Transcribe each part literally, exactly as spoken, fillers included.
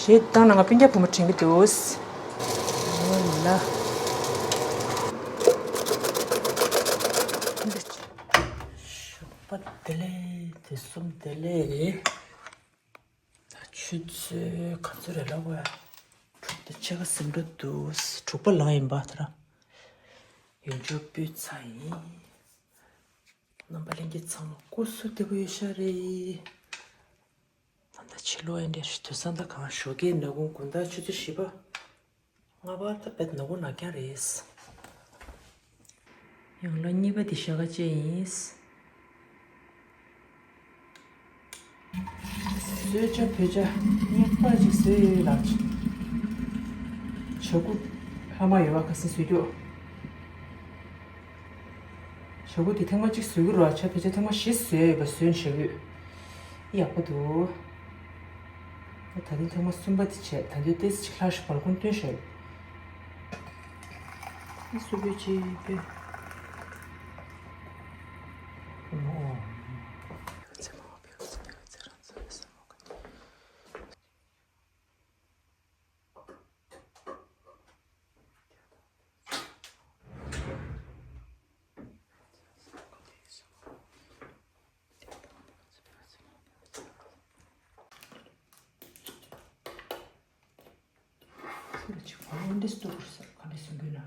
བྱས་བཏང་ན་ང་སྤུན་ཀྱག་བུ་མོ་དྲན་གྱི་འདུག་ཨོ་ལ། ཞོགས་པ་བདེ་ལེགས། དུས་གསུམ་བདེ་ལེགས། ད་ཆུ་ཚོད་ག་ཚོད་རེད་ལབ་དགོས། དྲུག་དང་ཕྱེད་ཀ་ཟིན་འགྲོ་འདུག་དྲུག་པ་ལངས་ཡིན་པ་ད་ར། ཡོན་ཆབ་ཕུལ་ཚར་ཡིན། རྣམ་པ་ལྷན་རྒྱས་ཚང་མ་སྐུ་གཟུགས་བདེ་པོ་ཡོད་ཤག་རེད། ད་ལྟ་ཕྱི་ལོགས་ཡིན་འདྲ་དུས་སང་ད་གང་ཞོགས་ཀའི་ནག་ཁུང་དགོང་དག་ཆུ་ཚོད་བཞི་པ། ལྔ་པ་ད་དཔེ་ནག་ཁུང་ནག་རྐྱང་རེད། ཡང་ལ་གཉིས་པ་འདི་ཞག་ཁ་བཅད་ཡིན། བཟོས་བྱ་བོད་ཇ་རྙིང་པ་ཅིག་བཟོས་ཡོད་ལགས། ཇ་ཁུ་ལྷག་མ་ཡོད་པ་ཁ་སང་བཟོས་རྒྱུ། ཇ་ཁུ་དེ་ཐེངས་མ་གཅིག་བཟོས་ཀྱི་རེད། ཇ་བོད་ཇ་ཐེངས་མ་བཞི་བཟོས་ཡོད་པ་བཟོས་ཇ་ཁུ། ཡག་པོ་འདུག་ད་ཐེངས་ཐེངས་མ་གསུམ་པ་དེ་བྱས། ད་དུང་ཏོག་ཙམ་ཅིག་ལྷག་ཤག་བར་ཁུང་བཏོན་ཤག་སུ་བོད་ཇ་པས། ཁྱོད་ལ་ཅིག་གོ་འདི་སྟུག་པོར་ཟེར་ག་འདྲ་གསུང་གི་ན།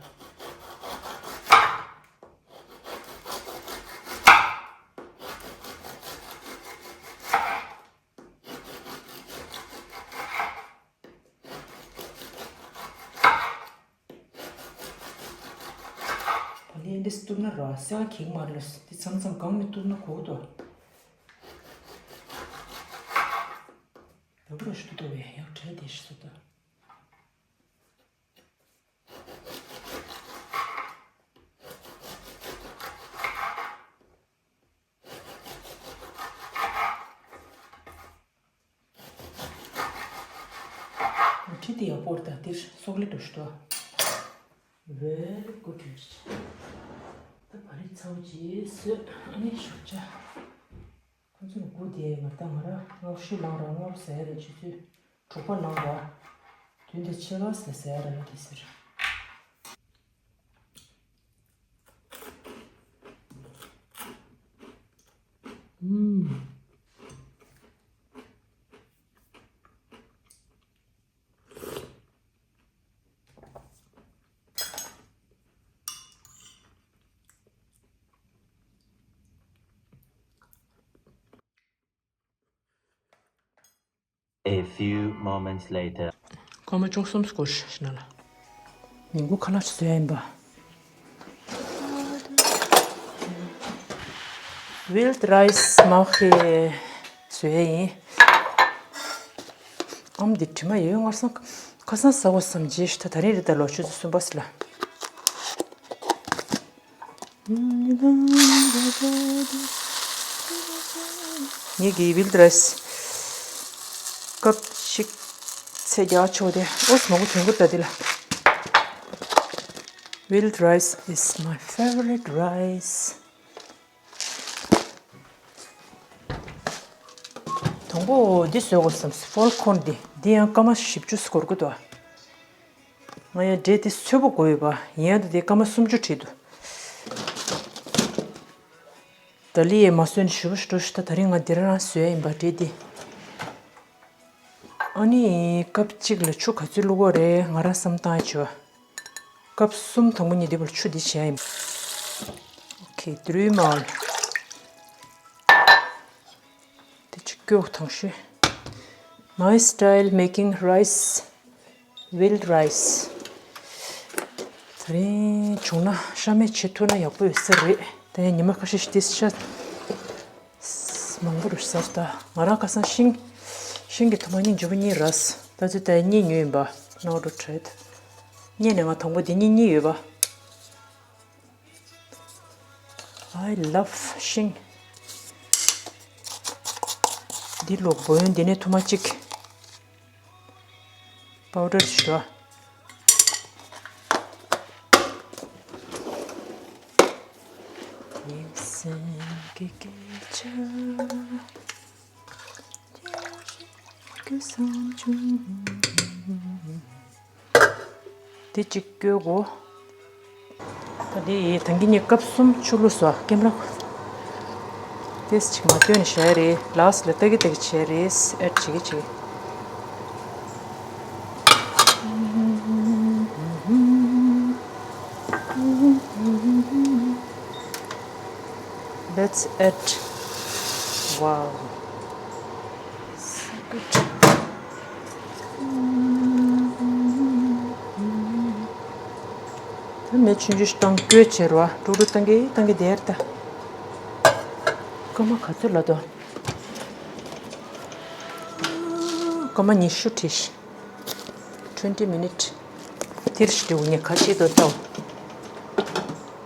ད་ལན་འདི་གཏུབ་ན་ར་སེ་བ་གེགས་མ་རེད། འདི་མཚམས་མཚམས་གང་མི་གཏུབ་ན་གོ་གི་འདུག་ད་བུ་ར་ཞུ་འདུག་བས་ཡག་བྲལ་དེ་ཞུ་ད། ཁྲི་དེ་ཡག་པོ་རེད། ད་འདིར་སོག་ལེ་འགྲོ་ཞུ་ད། Very good. ད་བ་རི་ཚ་བོ་ཅིག་བཟོས། ཨ་ནི་ཞོགས་ཇ། ཁོ་ཚོ་ནི་སྒུག་བསྡད་ཡོད་མ་རེད། ད་ང་ར་སྔ་པོ་ཞིག་ལངས་ར། སྔ་པོ་ཟ་ཡ་རེད། ཆུ་ཚོད་དྲུག་པ་ལངས་ར། དུས་འདི་ཕྱེད་ཀ་ཟ་ཟ་ཡ་རེད་ལ་དེ་ཟེར། ཨུམ། A few moments later. སྐར་མ་བཅུ་གསུམ་སྐོར་ཞིག་ན་ལ། ཉིན་གུང་ཁ་ལག་ཅིག་བཟོ་ཡ་ཡིན་པ། Wild rice མ་ཧེ་བཟོ་ཡ་ཡིན། ཨམ་འདི་དྲི་མ་ཡོད་ངར་སང་ཁ་སང་ཟ་དགོས་བསམ་རྗེས་ཤི་ད་ད་རིང་རེད། ད་ལོ་ཆུ་ཚོད་གསུམ་པ་སི་ལ། ངེད་ཀྱི་wild rice ཀབ་གཅིག་ཚད་རྒྱག་ཆོག་དེ། ཨོ་མང་པོ་དོན་གོ་ད་འདི་ལ། Wild rice is my favorite rice. དང་པོ་འདི་བཟོ་དགོས་བསམ། Fall corn འདི། འདི་ཡང་སྐར་མ་བཞི་བཅུ་སྐོར་གྱི་འདུག་ང་ཡང་འབྲས་འདི་ཚོད་པོ་དགོས་ཡོད་པ་ཡིན། ཡང་འདི་སྐར་མ་སུམ་ཅུ་བྲིས་འདུག་ད་ལི་ཡས་མ་བཟོས་ནས་ཞུ་བ་ཞུ་འགྲོ་ཞུ། ད་ད་རིང་ང་འདི་རང་བཟོས་ཡིན་པ་འབྲས་འདི། ཨ་ནི་ཀབ་གཅིག་ལ་ཆུ་ག་ཚོད་བླུགས་པ་རེད། ང་རང་བསམ་བཏང་ཡ་བྱོས། ཀབ་གསུམ། དང་པོ་ཉིད་འདི་བོར་ཆུ་འདི་བྱས་ཡིན། Okay, three མ་ལ། དེ་ཅིག་སྐྱོ་ཐང་ཤེ། My style making rice, wild rice. ད་རིང་བྱུང་ན་ཤ་མེད་བྱེད་ཐུབ་ན་ཡག་པོ་ཡོད་ས་རེད། དེ་ཉི་མ་ཁ་ཤས་ཤིག་དེ་ཤ་མང་པོ་རུ་ཟར་ད། ང་རང་ཁ་སང་ཤིང་ཤིང་གི་ཐུར་མ་གཉིས་འཇུ་བ་གཉིས་རས། ད་ཚོད་ད་གཉིས་ཉོས་ཡིན་པ། Now to try it. གཉིས་ནས་ང་དང་པོ་འདི་གཉིས་གཉིས་ཡོད་པ། I love ཤིང་། འདི་ལོ་བོ་ཡོན་འདི་ནས་ཐུར་མ་གཅིག་པའུ་ཌར་ཞུ། ཡིན་སེམས་ཀྱི་སྐད་ཆ། དེ་གཅིག་སྐྱོལ་དགོས། ད་འདི་ཡི་ཐང་གི་གཉིས་སྐབས་གསུམ་ཆུ་བླུགས་སོ་ཀེམ་ར། དེས་ཅིག་མ་སྟོན་ནས་བྱས་རེད། ལགས་ལ་ལྟ་གི་ལྟ་གི་བྱས་རེད། ཨེ་ཅིག་གི་ཅིག That's it. Wow. So good. ད་མེ་ཆུང་ཆུང་ཞིག་བཏང་སྐྱོལ་བྱེད་རོགས། ཀྲུག་ཀྲུག་བཏང་གི་བཏང་གི་དེར་ད། སྐར་མ་ག་ཚོད་ལ་དོ། སྐར་མ་ཉི་ཤུ་བྲིས། twenty minute། དེར་ཞིག་འདྲི་འུ་ཉེ་ཁ་ཤས་དོ་ལྟ།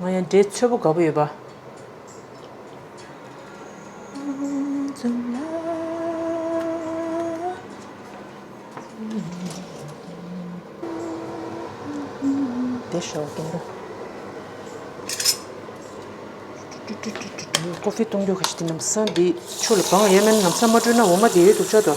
ང་ཡང་འདྲེ་ཚོད་པོ་དགའ་པོ་ཡོད་པ། དེ་ཤོག་ཀིན་ཏུ། ཀོ་ཧྥི་བཏུང་རྒྱུ་ག་ཞིག་དེ་ནམ་སང་འདི་ཆུ་ལ་བང་ཡས་མེད་ནམ་སང་མ་བཀྲུས་ན་འོ་མ་དེ་ཡོད་འདུག་ཆོག་ཏོ།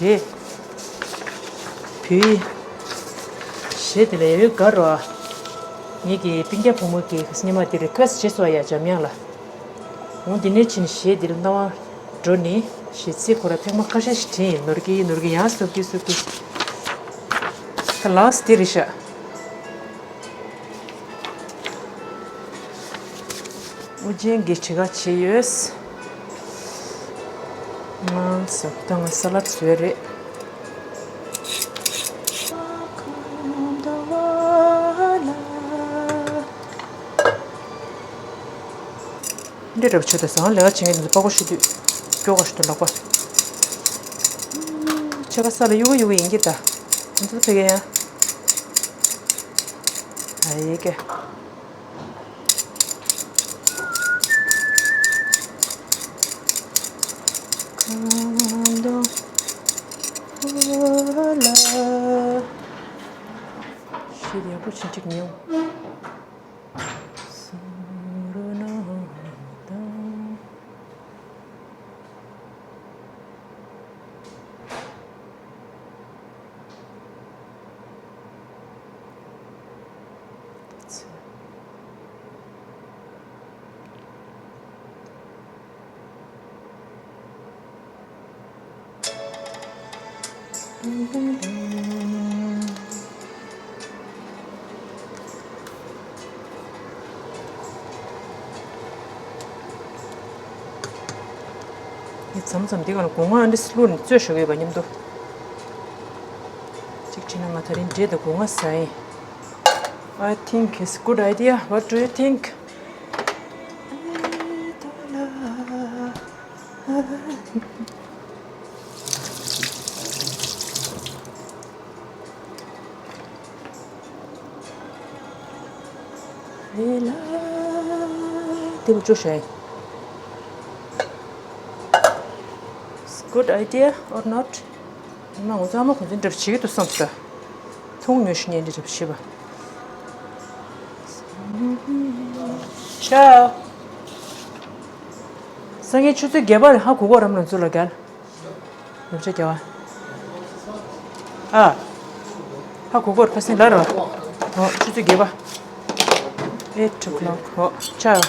གཞས། བུའི། གཞས་དེ་ལ་ཡོད་དགའ་རོ། ངེད་ཀྱི་སྤུན་ཀྱག་བུ་མོ་གིས་སྙེ་མ་དེ་རི་ཀུ་ཨེ་སི་བྱས་སོང་ཡ་འཇམ་དབྱངས་ལ། འོ་འདི་ནས་ཕྱིན་གཞས་འདི་ལ་རྣ་བ་འགྲོ་ནི། གཞས་ཚིག་ཁོ་ར་ཐེངས་མ་ཁ་ཤས་ཤིག་དྲན་ཡིན། ནོར་གི་ནོར་གི་ཡང་སུབ་གི་སུབ་གི། ད་ལགས་དེ་རེད་ཤག་ཨུ་རྒྱན་གྱི་བྲིས་ཀ་བྱས་ཡོད། ང་ཟ་ད་ང་ས་ལད་བཟོས་རེད། འདི་རབ་ཆོས་དང་ཟང་ལས་ཀ་བྱེད་མཁན་དེ་ཚོ་པགས་པ་བཤུ་དུས་སྐྱོ་ག་ཞིག་ཏུ་ལག་པ། ཆད་པ་ས་ལ་གཡུག་ག་གཡུག་ག་ཡིན་གྱི་ད། ང་ཚོ་ཕ་གི་ཡ། ཨ་ཡེ་ཀེ། གང་དུ་ལ། ཤེས་ཡག་པོ་ཞིག་ཅིག་ཉོ། སུ་རུ་ན་དང་། ངས་མཚམས་མཚམས་འདི་ག་ལ་སྒོ་ང་ཨ་འདྲ་བླུགས་ནས་བཙོས་བཞག་ཡོད་པ་མཉམ་དུ། གཅིག་བྱས་ན་ང་དེ་རིང་འབྲས་དང་སྒོ་ང་ཟ་ཡིན། I think it's good idea. What do you think? རེད་ལ། དེ་བུ་ཅོ་ཤའི། It's good idea or not? ང་ཚང་མ་གོ་འཛིན་འདྲ་བྱེད་ཀྱི་འདུག་བསམ་སོང་། ཐུང་ཉོ་ཤི་ཉན་འདྲ་བྱེད་པ། ཤའོ། སང་ཉིན་ཆུ་ཚོད་བརྒྱད་པར་ཧ་གོ་གོ་རམ་ལ་ཚུར་ལ་རྒྱལ། ནུབ་ཆ་རྒྱལ་བ། ཨ། ཧ་གོ་གོར་ཁ་སེང་ལ་རོ། ཨོ་ཆུ་ཚོད་བརྒྱད་པ། Eight o'clock. ཨོ་ཆ།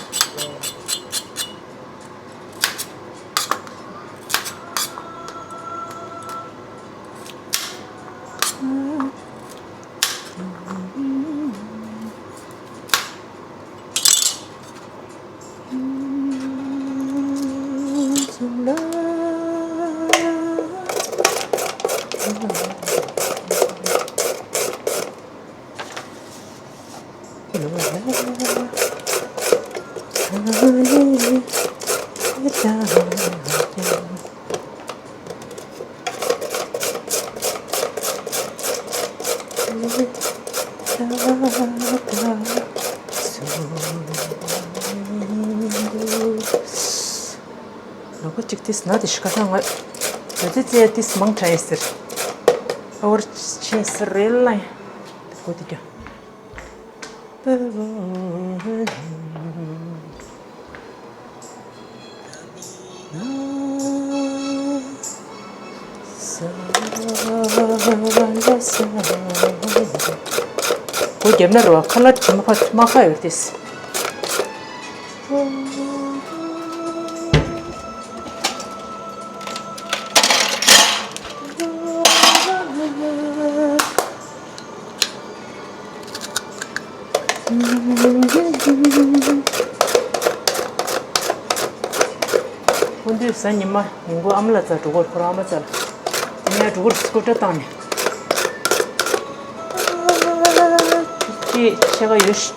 ལོ་ག་ཅིག་ཏིས་ན་དེ་ཤི་ཁ་སང་ང་བོད་དེ་ཙེ་ཏིས་མང་ཁྲ་ཡིན་ཟེར། ཨ་བར་ཆེན་ཟེར་རེད་ལ་ཡིན། དེ་གོ་དེ་ཀྱང་། སྒོ་བརྒྱབ་ན་རོ་ཁ་ལར་གྱིས་མ་ཁ་མ་ཁ་ཡོད་དེས། ཁོ་འདུས་གཟའ་ཉི་མ་ཉིན་གུང་ཨ་མ་ལ་རྩར་འགྲོ་གོ་ཁོ་རང་ཨ་མ་རྩར། དེ་ནས་འགྲོ་གོ་སྐུ་དྲག་བཏང་ནས། ཅི་ཆེ་ག་ཡོད་ཤི།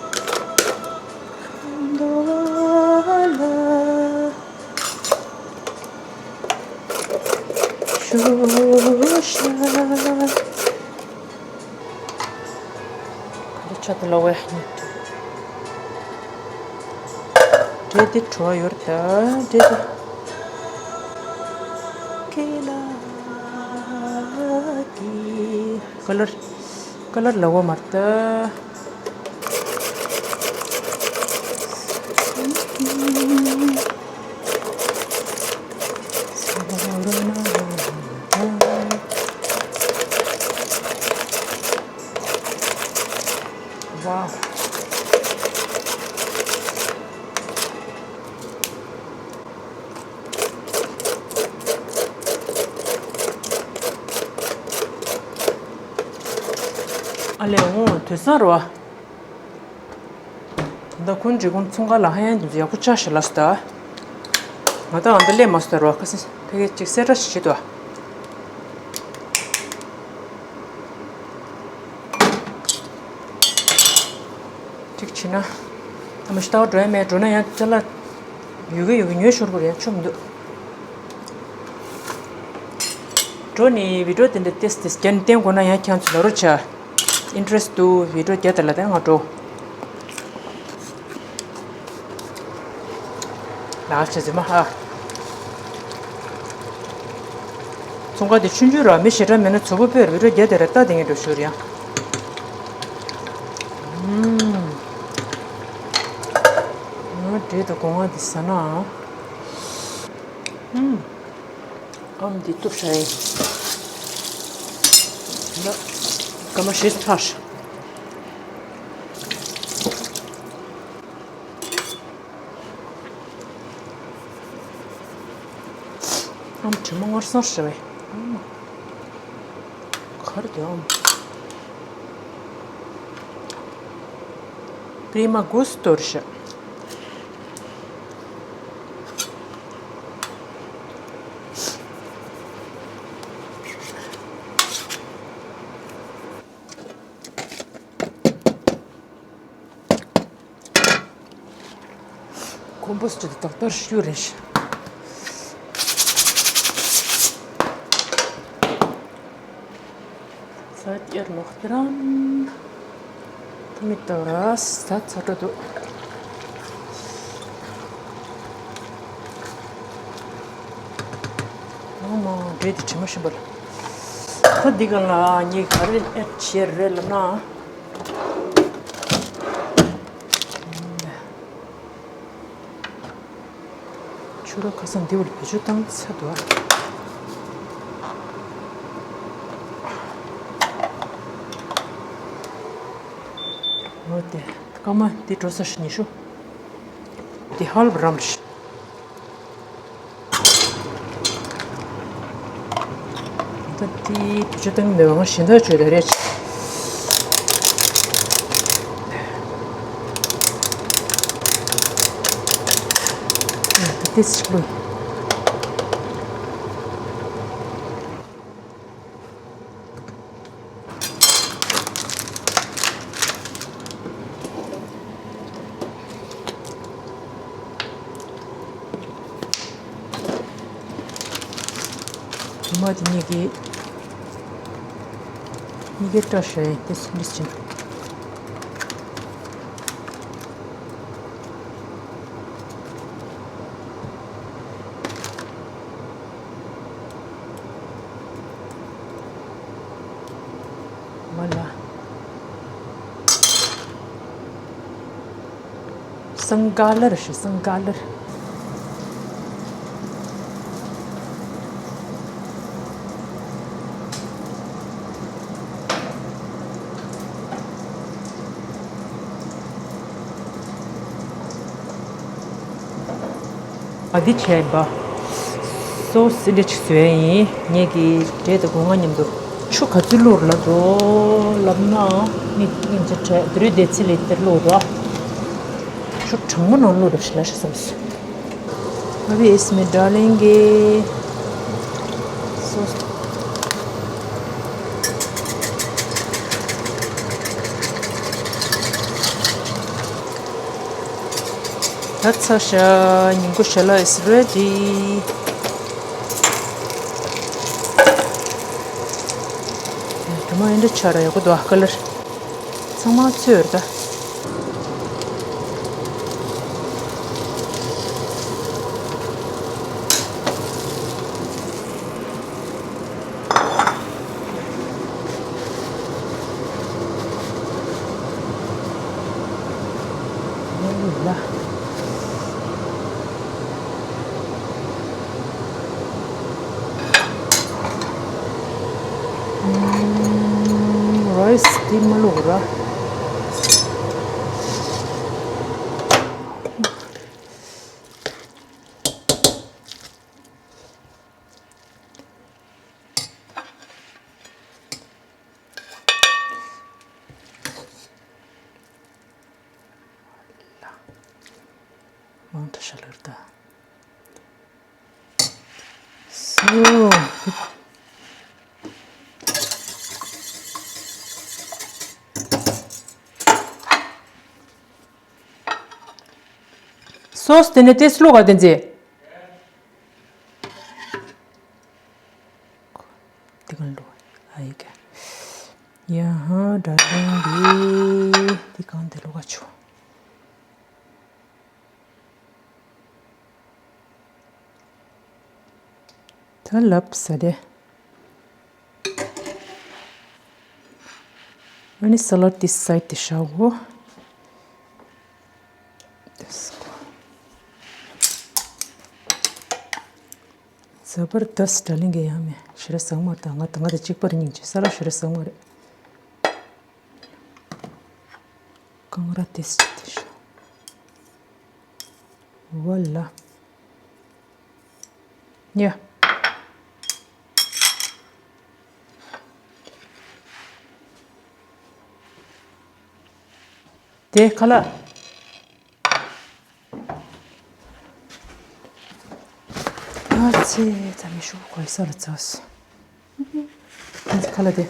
ཤུ་ཤ། ག་རེ་ཆ་དུ་ལ་བས། འབྲས་འདི་བྲོ་བ་ཡོད་རེད་ད། འབྲས་འདི། ཀི་ལ་ཀི། ཀ་ལར་ཀ་ལར་ལ་བ་མ་རེད་ད། ཝའོ། ཨ་ལས་འོང་དུས་སང་རོ། ད་ཁོང་འབྲི་གུང་ཚོང་ཁང་ལ་ཧ་ཡང་དུས་ཡག་པོ་ཆགས་ཤག་ལབ་སོང་ད། ང་ད་ཨ་འདི་སླེབས་མ་སོང་ད་རོ། ཁ་སང་ཕ་གི་ཅིག་གསལ་བསྒྲགས་ཤིག་བྱེད་དོ། ཅིག་བྱེད་ན། ཨ་མ་ཤི་ཏའོ་འགྲོ་ཡ་མེད། འགྲོ་ན་ཡང་ཅ་ལག་ཡོད་གི་ཡོད་གི་ཉོས་ཤོར་དགོས་རེད། ཡང་ཆོ་མི་འདུག་འགྲོ་ནི་བི་ཌིའོ་དེ་འདྲ་ཏེས་ཏེས་རྒྱན་བསྟན་དགོས་ན་ཡང་ཁྱང་ཚོ་ལ་རོ་ཆ། ཨིན་ཊི་རེ་སི་ཊི་འདུག་བི་ཌིའོ་རྒྱ་དེ་ལ་དེ་ང་འགྲོ། ལགས་བྱས་ཟིན་མ་ཧ། ཚོང་ཁང་དེ་ཆུང་ཆུང་ར། མི་ཞེ་དྲག་མེད་ན་ཚོ་བོ་པོས་བི་ཌིའོ་རྒྱ་དེ་ར་ལྟ་དེ་ངས་འགྲོ་ཞུ་རེད་ཡང་། ཨུམ། ཨ་འབྲས་དང་སྒོ་ང་དེ་ཟ་ན། ཨུམ། ཨམ་འདི་གཏུབ་བྱ་ཡིན། ད་སྐར་མ་བཞི་ཚར། ཨམ་དྲི་མ་སྔར་སོང་ཞེས་པས། ཨམ། གར་དུ་ཨམ། པྲི་མ་གུ་སྟོར་ཤ། ཁོམ་པོ་སི་ཊི་དེ་ཏག་ཏག་ཤུ་རེད། ས་ཡར་ལོག་སྟེ་རང་། ཐུ་མི་ཏོ་ར་ས་ཚ་དྲོ་འདུག་ཨོ་མ་འབྲས་དེ་དྲི་མ་ཞིམ་པ་ལ། ད་འདི་ག་ལ་ངས་ག་རེ་ཨེ་ཌི་བྱས་རེད་ལབ་ན། ཆུ་ར་ཁ་སང་འདི་བར་བེད་སྤྱོད་བཏང་ཚར་འདུག་འོ་དེ་སྐར་མ་འདི་འགྲོ་ས་ཉི་ཤུ། འདི་ཧལ་བ་རམ་ཤི། ད་དེའི་བེད་སྤྱོད་བཏང་གི་མེད་པ་ང་གཞན་དག་བཅོས་ལེ་རེད། ད་ཏིས་ཅིག་ལུས། མ་དེ་གཉིས་ཀྱིས་གཉིས་ཀའི་སྐྲ་ཤད་དེ་སུ་འདྲ་ཅན། ང་ལ། སང་ག་ལར་ཞིག་སང་ག་ལར། ཨ་འདི་བྱས་པ། སོ་སི་འདྲ་ཅིག་བཟོས་ཡིན། ངེད་ཀྱི་འབྲས་དང་སྒོ་ང་མཉམ་དུ། ཆུ་ག་ཚོད་བླུགས་ལ་འགྲོ་ལབ་ན། མི་སྙིང་རྗེ་བྲལ་དེ་རུ་བསྡད་ཚེ་ལས་དེར་བླུགས་རོགས། ཆུ་གྲང་མོ་ནང་བླུགས་རོགས་ཞེས་ལ་ཞེས་བསམས་སོང་། Abhi isme dalenge sauce. That's Sasha. Nyingu shala is ready. Come on, in the chara, you go to color. ཚང་མ་ཚོས་རེད་ད། རའི་སི་དེ་མ་བླུགས་ར། མང་དུ་ཤ་ལར་ད། སོ། སོ་སི་དེ་ནས་ཏེ་སི་ལོ་ག་དེ་མཛེས། དེ་གང་ལོ། ཨ་ཡི་ག་ཡ་ཧ་ཌ་ལིང་གི་དེ་གང་དེ་ལོ་ག་ཆུ། ད་ལབ་ས་དེ། ཨ་ནི་ས་ལ་ཌི་སའིཌ་དེ་བཞག་གོ། ཛ་བར་དསྟ་ཌ་ལིང་གི་ཡང་མེད་ཤི་ར་ཟང་མ་དང་ང་དང་ང་དང་གཅིག་པར་སྙིང་རྗེ་ས་ལ་ཤི་ར་ཟང་མ་རེད། ཀང་ར་ཏེ་སི་ཏེ་ཤོ། ཝ་ལ། ཡ། དེ་ཁ་ལག་ཨ་ཙི་ད་མི་ཤུགས་གོས་ས་ལ་ཚ་སོང་། ཁ་ལག་དེ།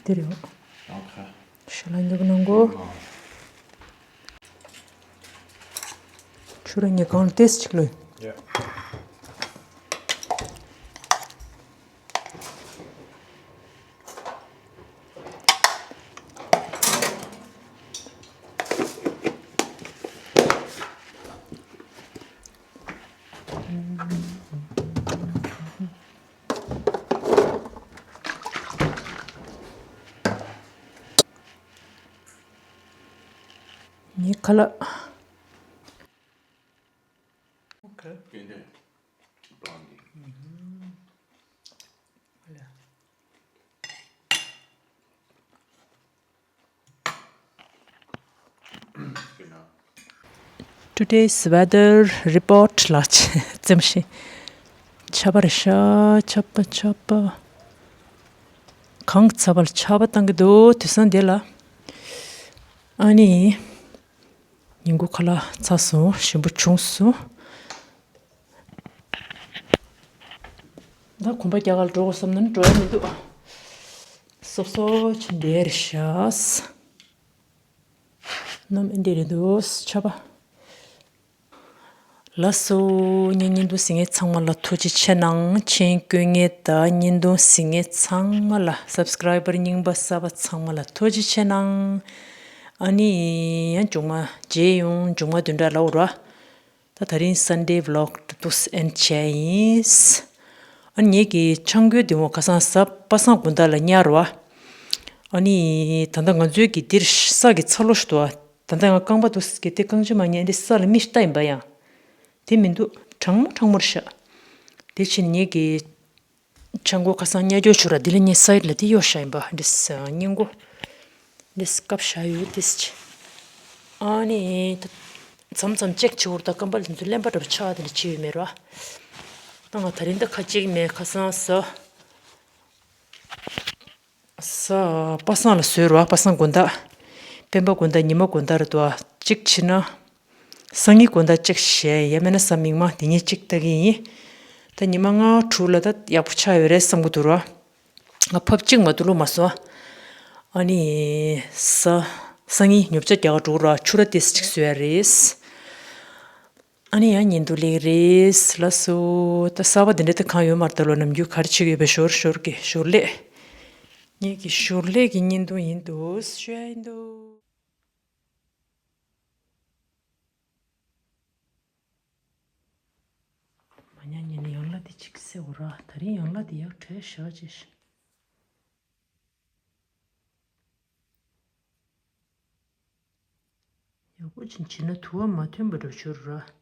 དེ་རེད། ཨོ་ཁེ། ཤ་ལ་ཉོབ་གནང་གོ། ཆུ་ར་ཉེ་གང་ལ་ཏེས་ཅིག་ལོས། ཡ། ཉི་ཁ་ལག Today's weather report ལ་ཙམ་ཞིག་ཆར་པ་རེད་ཤག་ཆར་པ་ཆར་པ། གངས་ཚ་བ་ལ་ཆར་པ་བཏང་གི་འདུག་དུས་སང་འདི་ལ། ཨ་ནི། ཉིན་གུང་ཁ་ལག་ཚར་སོང་། ཞིམ་པོ་བྱུང་སོང་། ད་གོམ་པ་རྒྱག་ག་ལ་འགྲོ་དགོས་བསམ་ན་ནི་འགྲོ་ཡ་མི་འདུག་སོབ་སོབ་ཆུ་འདི་རེད་ཤག་ནམ་ཨེ་འདི་རེད་འདུག་ཆར་པ། ལགས་སོ། ངའི་བརྙན་ཐུང་གཟིགས་མཁན་ཚང་མ་ལ་ཐུགས་རྗེ་ཆེ་གནང་། མཆན་བཀོད་མཁན་དང་བརྙན་ཐུང་གཟིགས་མཁན་ཚང་མ་ལ། སབ་སི་ཀ་རའི་བར་རྙིང་པ་གསར་པ་ཚང་མ་ལ་ཐུགས་རྗེ་ཆེ་གནང་། ཨ་ནི་ཡང་མཇུག་མ་མཇལ་ཡོང་། མཇུག་མ་བདུན་ཕྲག་ལ་འོ་ར། ད་དེ་རིང་སན་ཌེ་བི་ལོག་འདུག་སེ་ཨེན་ཌི་བྱས་ཡིན། ཨ་ནི་ངེད་ཀྱི་ཆང་སྒོའི་སྡེ་བོ་ཁ་སང་གཟའ་པ་སངས་དགོང་དག་ལ་ཉར་བ། ཨ་ནི་ད་ལྟ་ང་ཚོའི་གི་འདིར་ས་གི་ཚ་ལོ་ཞིག་འདུག་བ། ད་ལྟ་ང་རྐང་པ་འདུག་གི་དེ་རྐང་རྗེས་མ་ཉལ་འདི་ས་ལ་མི་ལྟ་ཡིན་པ་ཡང་། དེ་མི་འདུག་གྲང་མོ་གྲང་མོར་ཤ། དེ་ཕྱིན་ངེད་ཀྱི་ཆང་སྒོ་ཁ་སང་ཉར་རྒྱུ་ཞུ་ར་འདི་ལ་ངས་སའིད་ལ་འདི་གཡོ་ཤ་ཡིན་པ་འདི་ས་སྙིང་གོ། འདི་སྐབས་ཤ་ཡོད་འདི་ཅི། ཨ་ནི་ད་མཚམས་མཚམས་ཅེག་བྱེད་འུར་ད་རྐང་པ་ལ་འདི་ཚོ་ཀླད་པ་འདྲ་པོ་ཆགས་དེ་འདྲ་བྱེད་ཡོད་མེད་ར། ད་ང་ད་རིང་ད་ཁ་ཅིག་མེད་ཁ་སང་ས། ས་པ་སངས་ལ་བཟོས་རོགས། པ་སངས་དགོང་དག་སྤེན་པ་དགོང་དག་ཉི་མ་དགོང་དག་རེད་དོ། གཅིག་བྱས་ན། སང་ཉིན་དགོང་དག་གཅིག་བྱས་ཡང་མིན་ན་གཟའ་མིག་དམར་དེ་ཉིན་གཅིག་ལྟ་གི་ཡིན། ད་ཉི་མ་ལྔ་དྲུག་ལ་ད་ཡག་པོ་ཆགས་ཡོད་རེད་བསམ་གི་འདུག་རོ། ང་ཕབ་གཅིག་མ་གཏོགས་བླུགས་མ་སོང་། ཨ་ནི། ས། སང་ཉིན་ཉོ་ཆ་རྒྱག་ག་འགྲོ་རོགས། ཕྱུར་ར་ཏོག་ཙམ་གཅིག་བཟོས་ཡ་རེད། ཨ་ནི་ཡང་ཉིན་དུ་ལེགས་རེད་ལགས་སོ། ད་གསར་པ་འདི་འདྲ་ད་གང་ཡོད་མ་རེད། ད་ལོ་ནམ་རྒྱུན་ག་རེ་བྱེད་ཀྱི་ཡོད་པའི་ཞོར་ཞོར་གྱི་ཞོར་ལས། ངེད་ཀྱི་ཞོར་ལས་ཀྱི་བརྙན་ཐུང་ཡིན་འདུག་ཞུ་ཡ་ཡིན་འདུག་མ་ཉལ་ཉལ་ནས་ཡང་ལ་དེ་གཅིག་བསད་འོ་ར། ད་རིང་ཡང་ལ་དེ་ཡག་བྲལ་བཞག་ཅེས། ཡག་པོ་ཅིག་བྱེད་ན་དུ་བ་མ་ཐོན་པ་འདྲ་བྱོས་ར།